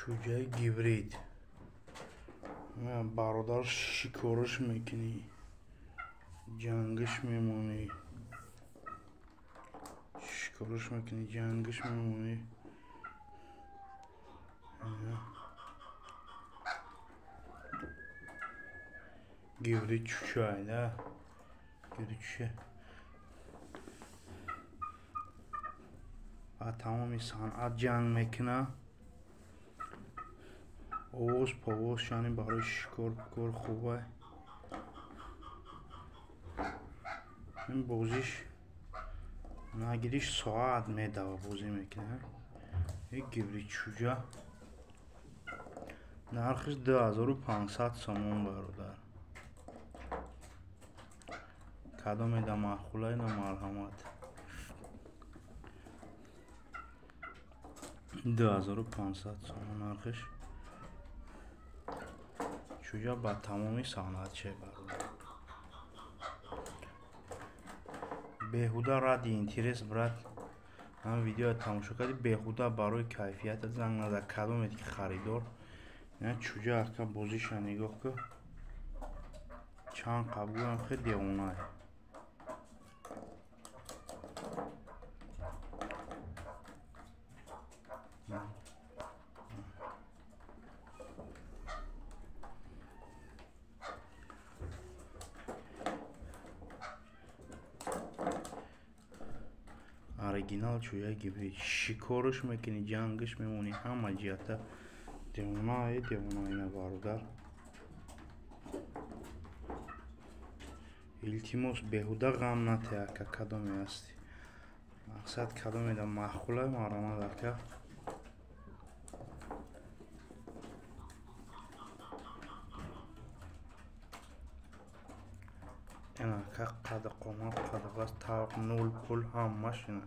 Чӯҷаи гибрид. Бародар, шикораш мекунӣ, ҷангаш мемонӣ, шикораш мекунӣ, ҷангаш мемонӣ. Гибрид чӯчай, да? Гибрид чӯча. Ба тамоми санъат ҷанг мекуна. Овоз повоз яъне барои шикор кор хубай. Ин бозиш нагириш соат медава, бозӣ мекуна. Ин гибрид чӯҷа нархиш 2500 сомон, бародар. Кадоме да маъқулай, на марҳамат. 2500 сомон нархиш. Чӯҷа ба тамоми санъат ше, бародар. Беҳуда ради интерес, брат, ҳам видеоя тамошо кардӣ, беҳуда барои кайфиятат занг назад. Кадомед ки харидор, ина чӯҷа ака, бозиша нигоҳ кун. Чанд қабгӯям, хеле девонае. Оригинал чӯҷаи гибрид. Шикораш мекунӣ, ҷангаш мемонӣ, ҳама ҷиҳата девонае, девона ина, бародар. Илтимос, беҳуда ғам натеҳ, ака, кадоме ҳастӣ. Мақсад, кадоме да маъқулай, марҳамат, ака. Ина ака, қади қомат, қади бас, тавқ, нул пул, ҳамаш ина.